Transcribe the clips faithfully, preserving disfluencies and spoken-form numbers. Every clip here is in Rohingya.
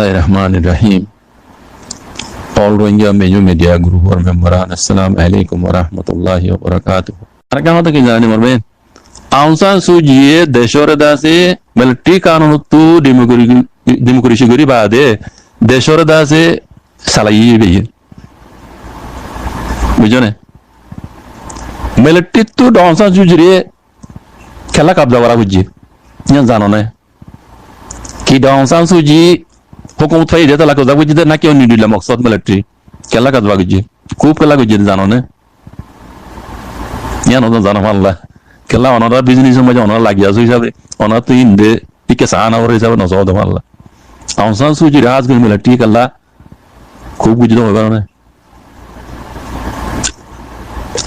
Bismillahir Rahmanir Rahim. All Rohingya Major Media Group or member an, Assalamu alaikum wa rahmatullahi wa barakatuh. Ar kehón ki zani morbe? Aung San Suu Kyi ye decóre dase military kanunottu democracy, democracy gori bade decóre dase salaiye beye. Bujone? Military ttu Aung San Suu Kyi re kella kabza gora foijje. Iyan zano ne? Ki Aung San Suu Kyi hukumot faiye de tala kabza foijje de naki onno dilla moksod military? Kella kabza foijje? Kub kella foijje de zano ne? Iyan oto zano falla. Kella onora business or maze onora lagi aso hisabe, onora to inde ikke sahana or hisabe no sodo falla. Aung San Suu Kyi re has gori military kella kub foijje de hoibar ne?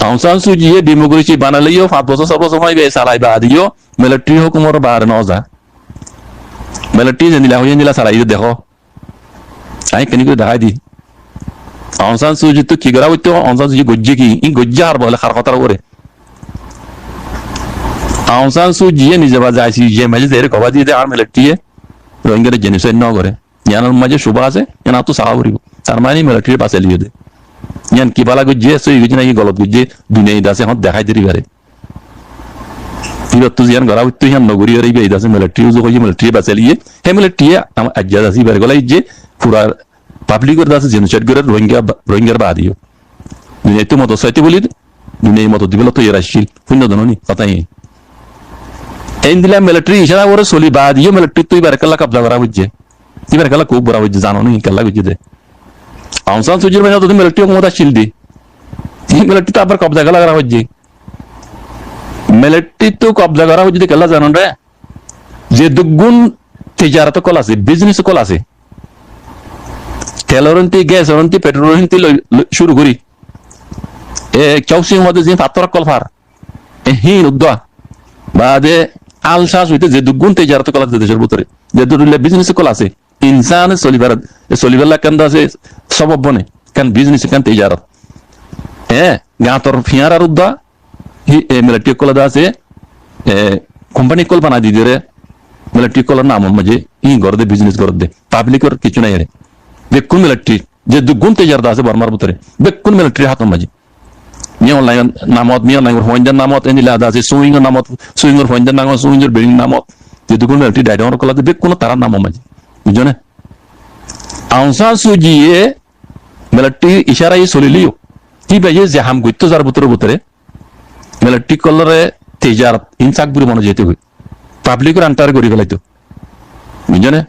Aung San Suu Kyi ye democracy banaileyo fañs bosór, só bosór maibe salai bade yo military hukumor bare no za. Military zendilla hoiye endilla salai de dekho. Añí keni gori dahái di. Aung San Suu Kyi ttu ki gora foitto, Aung San Suu Kyi goijje ki, in goijje har bole har hotar ugure. Aung San Suu Kyi ye nize baze aisi je maze zere koba diye de ar military ye Rohingya re genocide no gore. Iyanor maze cuba ase, iyan attu saá foribo. Tar mani military re basai liye de. Iyan ki bala goijje, sói goijje naki golot goijje, duniyai dase hon dehái diri bare. Ibattu ziyan gora foitto iyan no gori ore iba idase military uzu hoiye military basai liye. He military ye amar ajja dase ibare gola ijje pura public or dase genocide gore Rohingya ba-, Rohingyar bade yo. Duniyai ttu modot saite buli, duniyai modot dibala toiyar accil. Fuinno dóno ni, hotá iyan. Endilla military icara gore soli bade yo military ttu ibare kella kabza gora foijje. Ibare kella kub gora foijje, zano ni kella goijje de. Aung San Suu Kyi r maze to military hukumot accil de. Ei military ttu abar kabza kella gora foijje. Military ttu kabza gora foijje de kella zano re? Ze duggun tejarat okkol ase, business okkol ase, telor hinti, gasor hinti, petrolor hinti loi, loi, curu gori, e, Kyaukshing ot ze fattor okkol far, e, hin uddua, bade al cas oite ze duggun tejarat okkol ase decor butore, ze duggun business okkol ase, insan e soli fare, e soli fare ekkán dase sobob bone, ekkán business, ekkán tejarat. E, gañtor fiñarar uddua, hi, e, military okkol dase, e, company okkol banai di dere, military okkolor namor maze, hi, gore de, business gore de, public or kiccu nai ere. Bekkun military, ze duggun tejarat ase Bormar butore, bekkun military r hator maze. Min Aung Hlaing namot, Min Aung Hlaing or fuaindar namot, endilla dase, Suu Kyi or namot, Suu Kyi or fuaindar namot, Suu Kyi or building namot, ze duggun military daidor okkol ase, bekkun tarar namor maze. Bujjo ne? Aung San Suu Kyi ye military icara ye solile yo, hi baiye ze ham goitto zar butore butore, military okkolore tejarat in sak guri mone jeito goi. Public or under e gori felaito. Bujjo ne?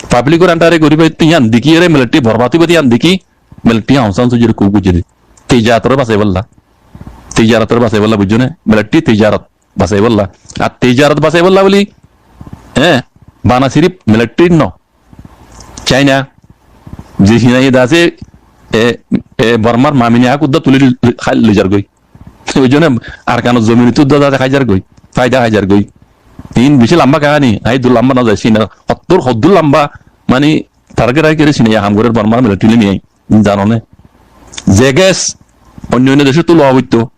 Public or under e gori felaito iyan deki ere military borbad oibo de iyan deki military Aung San Suu Kyi re kub goijje de. Tejarat ore basai fella. Tejarat ore basai fella, bujjo ne? Military tejarat basai fella. Ar tejarat basai fella buli, e, bana sirif military no. China, ze China ye dase, e, e, Bormar mamini ak udda tuli loi, loi, loi jar goi. Bujjo ne, Arkanor zomin ttu udda dase hái jar goi, faida hái jar goi. In beci lamba kahani, añí dur lamba no zai, China hottur, hottur lamba, mani target rakí ere China ye ham gorer Bormar military loi niyai, zano ne? Ze gas onno onno decottu lowa foitto,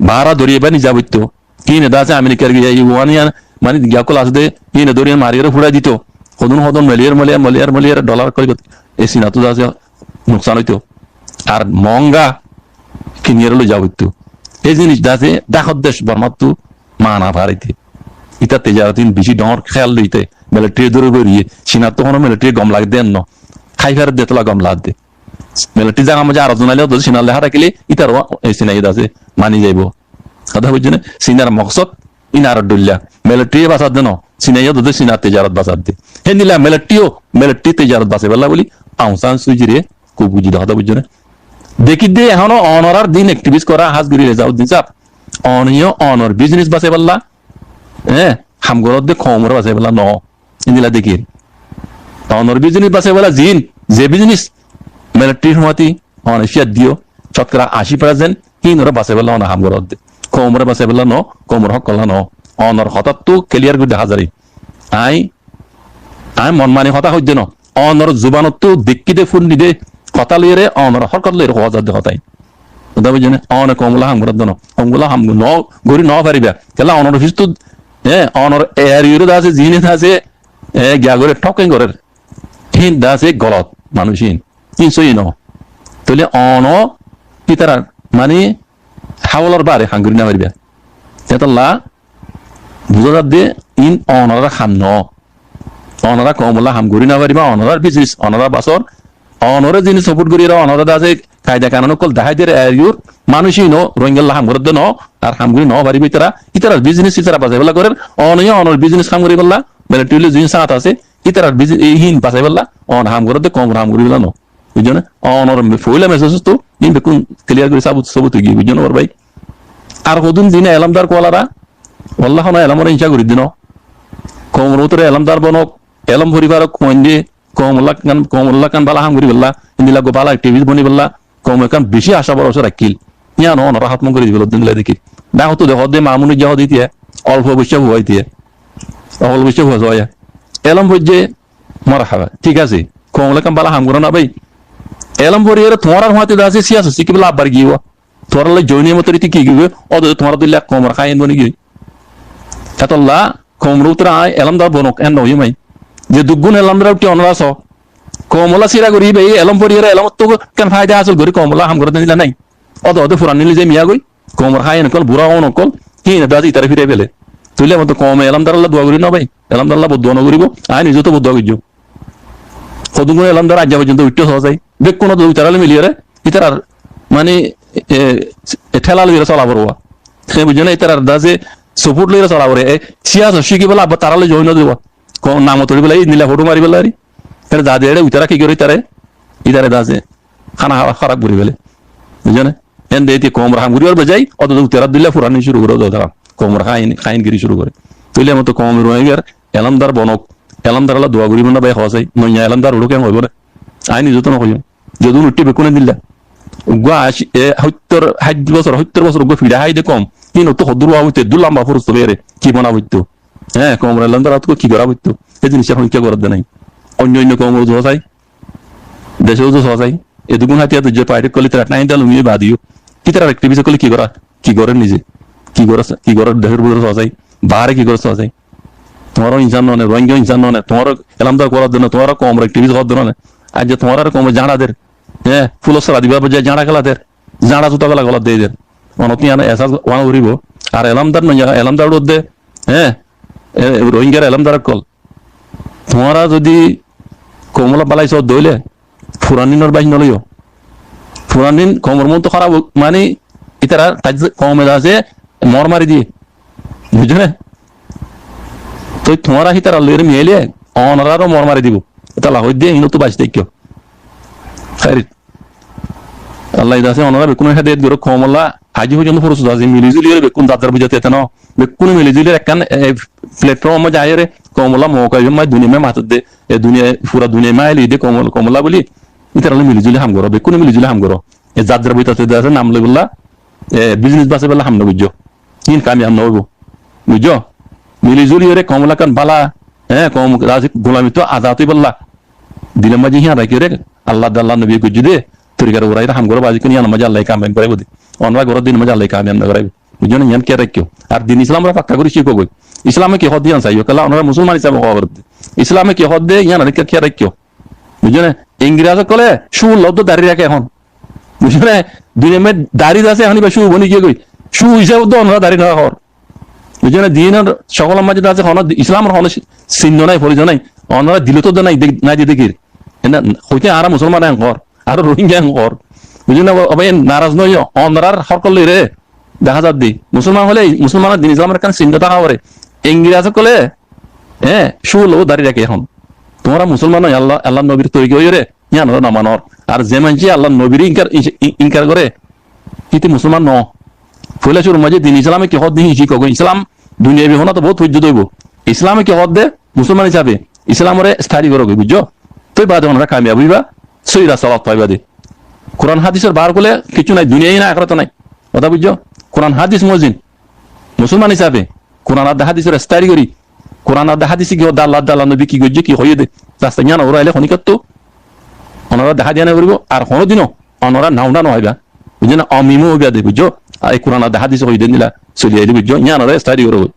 bara doriya bani za foitto, Híin ede asé Amerikar giya, Iuan iyan, mani giya ókkol asé dé, híin ede dóri mariyóre fúrai dito. Hodún hodún miliyar miliyar miliyar miliyar dholar kori goti. E Sinattú asé nuksan óito. Ar monga kiniyóre loi za foitto. E zinis de asé Dhakor dec Bormattú mana faraité. Ita tejarat in beci dhoóñr kéyal loité. Militari dóri boriye. Sinattú hono militari gom lage dé no. Hái fare dé tola gom lage dé. Militari zaga maze ar zon aile to Sinar loi há rakile itar e Sina iyot asé mani zaibo. Hotá buzzo né? Sinar moksod in ar dhoilla. Militari basar de no. Sina iyot de Sinar tejarat basar de. Héndilla militari o, militari tejarat basaibolla buli Aung San Suu Kyi re kub buzzi de, hotá buzzo né? Deki de ehón o onor ar din activist gora hás gori Rezauddin sab. One o onor business basaibolla, e, ham goródde koumore basaibolla no. Endilla dekir. Onor business basaibolla zin, ze business militari somati one fiyat diyo, cótkora aci percent, híinore basaibolla one ham goródde. Koumore basaibolla no, koumor hók olla no. Onor hotáttú clear gori dehá zar. Añí, añí mon mani hotá hoidde no. Onor zubanottú dekki de, fúnni de hotá loiyore, onor horkot loiyore hoó zadde hotá. Hotá buzzo né? One koumula ham goródde no. Koumula ham no gori no fariba. Kiyólla onor fistu, e, onor e ar yore de asé, zine de asé, e, giya gore, thoking gorer. Hín de asé golot manúic hín. Hín sóiyi no. Tóile one ítarar mani háwalor baáre ham gorí no faribá. Hétolla buzá zadde hín onorar ham no. Onora koumolla ham gorí no faribá, onorar biznes, onora basor, onore zini saport gorí, onore de asé kaida kanun ókkol dahái der, ar yur manúic hín o Rohingyalla ham gorédde no, ar ham gorí no faribá ítara, ítarar biznes ítara basaibálla gorér, one yó onor biznes ham goríbálla, militari loi zin sát asé, ítarar biznes, e hín basaibálla, one ham gorédde koumor ham goríbálla no. Buijjó né? Onor me-, foila mesej to, in bekkún clear gorí sabut, sabut ói giyé, buijjó né, bor bái? Ar hodún zine elómdar kualara, walla hono elómore insa gorí dino. Koumor bútore elómdar bonok, elóm fori farok, koin de, koumor lakkán, koumor lakkán bála ham gorí bella, indilla go bála activist boni bella, koumor ekkán beci aca borosa raikkíl. Yián onora hótmo gorí dibella din lai dekí. Dahóttu de hodde mamun ijja hodde itiya, olfo boicca fua itiya. Olfo boicca fua soya. Elóm foijje, marhaba, thík asé. Koumor lakkán bála ham goró na bái. Elóm foriyóre tuáñrar fuañti de asé, siyasot cíkibálla abbar giyé. Tuáñrallá joine motor iti ki giyé, ódde tuáñra dóilla koumor háin boni giyé. Hétolla koumor bútore aññí elómdar bonok, en no hoiyum aññí. Ze duggún elómdar uiththé onora só. Koumolla sira gorí bái, elóm foriyóre elómottu ekkán faida hásil gorí koumolla ham gorédde nila nái. Ódde ódde furan nili ze miya goi, koumor háin ókkol, bura ókkol, híin de asé ítare firai fele. Tóile motto koume elómdarallá dua gorí no bái, elómdarallá boddua no goríbo, aññí nize to boddua goijjum. Hodún gun elómdar aijja foijjonto uiththé soó sai. Bekkún ódde ítara loi miliyóre, ítarar mani, e, e, théla loiyóre sola foribó. Hé, buijjó né, ítarar de asé saport loiyóre sola foribó. E, siyasot cíkibálla abbar tará loi join no dibo. Ko-, nam ot uçí bela, ei nila fothó mari bela ari. Ére zade ére ítara ki goré ítare? Ítare de asé hána há-, háraf gorí fele. Buijjó né? Ende eti koumor ham goríbar bojai, ódde ítara dóilla furan ni cúru goré, ódde ítara koumor háin, háin giri cúru goré. Tóile motto koumor Rohingyar elómdar bonok, elómdarallá dua goríbo na bái hoó sai, noiya elómdar uçók en hoibó né? Aññí nize to no hoiyum. Zedún uiththé bekkúne dilla. Uggúa aci, e, hóittor, háit bosór, hóittor bosór uggúa fiça hái de koum. Híin ottu hoddúr wá óite, eddúr lamba furusto bere, ki bana foitto? Hé, koumor elómdar ottu ki gorá foitto? E zinis cán honikka gorédde nái. Oinno oinno koumor uzu hoó sai, decor uzu hoó sai. Eddúgun háti háti je paiti ókkol ítara tháin dal uñi baade yó. Ítarar activist ókkole ki gorá? Ki goré nize? Ki goré, ki goré decor bútore hoó sai? Baáre ki goré hoó sai? Tuáñra insán no né, Rohingya insán no né, tuáñra elómdar goródde no, tuáñra koumor activist goródde no né. Aijja tuáñrare koume jáñça der, hé, fúlor sora dibar bojai jáñça kéla der, jáñça zuta bela golat de der. Onottu yián esas wana foribo. Ar elómdar no, elómdar uçódde, hé, e, Rohingyar elómdar ókkol. Tuáñra zodi koumolla bálai soó de óile, furanninor báis no loiyó. Furannin koumor monttu háraf, mani, ítara taij koume de asé, mor mari diyé. Buijjó né? Toi tuáñra hítarar loiyóre miyaile, onoraró mor mari dibo. Ítalla hoidde, inottu báis táikko. Háir. Allah ide asé, onora bekkúne hedayet goró, koumolla aijjó foijjonto furusot asé, mili zuliyóre bekkún zar zar buzat ete no. Bekkúne mili zuliyóre ekkán, e, platform ot zaiyóre koumolla mouka, e, mai duniyai mai matedde, e, duniya, fura duniyai mai loi de koumol-, koumolla buli, ítarallá mili zuli ham goró, bekkúne mili zuli ham goró. E zar zar buzat ete de asé nam loibolla, e, biznes basaibolla ham no goijjó. Híin kamiyab no óibo. Buijjó? Mili zuliyóre koumolla ekkán bála, e, koum, razi gulamittú azad óibolla. Dilor maze híyan raikiyóre, Allah de Allah nobiye goijjé de torikar uore ham goró, bazi kun híyanor maze Allah kamiyab goráibo de. Onora goró dinor maze Allah kamiyab no goráibo. Buijjó né? Híyan kiyal raikkó. Ar din Islamore fakka gorí cíko goi. Islame ki hoó de híyan saiyó. Kiyólla onora musolman hísabe hoó goródde. Islame ki hoó de híyan kiyal raikkó. Buijjó né? Ingres ókkole cúr loi dari raké ehón. Buijjó né? Duniyar maze dari de asé, ehón iba cúr boni giyé goi. Cúr hísabe de onora dari no rakór. Buijjó né? Dinor sokólor maze de asé, hono di-, Islamor hono si-, sinno nai, forico nai. Onora dilot de nai, de-, nai de dekír. Ena hoite añára musolman en hoór, añára Rohingya en hoór. Buijjó né? Ó bái, naraz no óiyo, onorar hók loire dehá zar de. Musolman óile, musolmanor din Islamor ekkán sinno táka foré. Ingres ókkole, e, cúr loi dari raké ehón. Tuáñra musolman no, Allah, Allar nobir torika óiyore, híyanore no manor. Ar ze maincé Allar nobire inkar, in-, in-, inkar goré, híte musolman no. Foila cúrur maze din Islame ki hoó de hín cíko goi. Islam duniyabi honat bout foijjó de óibo. Islame ki hoó de musolman hísabe Islamore study goró goi, buijjó? Toi baade onora kamiyab óiba, sóiyi rasta faiba de. Kuran hadisor baár ókkole kessú nai, duniyai nai, akérato nai. Hotá buijjó? Kuran hadis mozin. Musolman hísabe Kuran ar de hadisor study gorí, Kuran ar de hadise ki hoó de, Allah, Allar nobi ki goijjé, ki hoiyé de, rasta híyan uore aile honikkattú onora dehá diya no foribo, ar honodino onora naunda no óiba. Buijjó né? Omim óiba de, buijjó? Ar e Kuran ar de hadise hoiyé de endilla soli aile, buijjó? Híyanore study goró goi.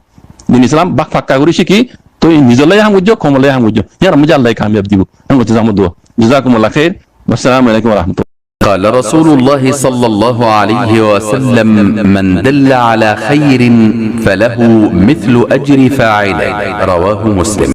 Din Islam bak fakka gorí cíki, Toi nizolla ham goijjo, koumolloya ham goijjo. Yar maze Allah kamiyab dibo. Ham goijjo zamor dua. Jazakumullah khair. Wassalamu alaikum warahmatullah. قال رسول الله صلى الله عليه وسلم: من دل على خير فله مثل أجر فاعله. رواه مسلم.